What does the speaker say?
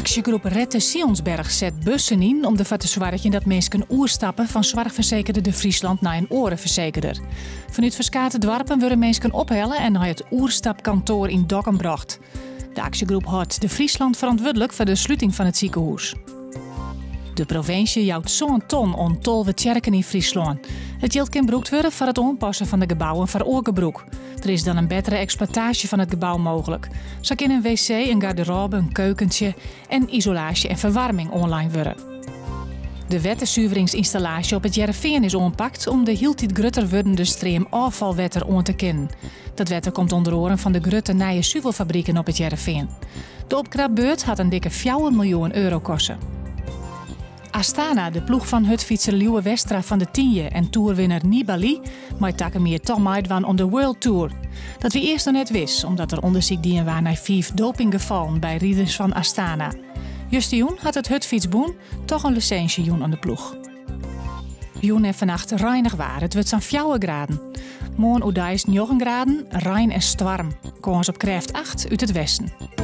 Aksjegroep Red de Sionsberg set bussen yn om derfoar te soargjen dat minsken oerstappe fan soarchfersekerder De Friesland nei in oare fersekerder. Fanút ferskate doarpen wurde minsken ophelle en nei it oerstapkantoar yn Dokkum brocht. De aksjegroep hâldt De Friesland ferantwurdlik foar de sluting fan it sikehûs. De provinsje jout sân ton oan 12 tsjerken yn Fryslân. It jild kin brûkt wurde foar it oanpassen fan de gebouwen foar oar gebrûk. Der is dan in bettere eksploitaasje fan it gebou mooglik. Sa kin in wc, in garderôbe, in keukentsje en isolaasje en ferwaarming oanlein wurde. De wettersuveringsynstallaasje op It Hearrenfean is oanpakt om de hieltyd grutter wurdende stream ôffalwetter oan te kinnen. Dat wetter komt ûnder oaren fan de grutte nije suvelfabriken op It Hearrenfean. De opknapbeurt hat in dikke fjouwer miljoen euro koste. Astana, de ploech fan hurdfytser Lieuwe Westra fan De Tynje en toerwinner Nibali, mei takom jier toch meidwaan oan de World Tour. Dat wie earst noch net wis, omdat der ûndersyk dien waard nei fiif dopinggefallen by riders fan Astana. Justerjûn hat it hurdfytsbûn toch in lisinsje jûn oan de ploech. Jûn en fannacht reinich waar. It wurdt sa'n fjouwer graden. Moarn oerdeis njoggen graden, rein en stoarm. Kâns op krêft acht út it westen.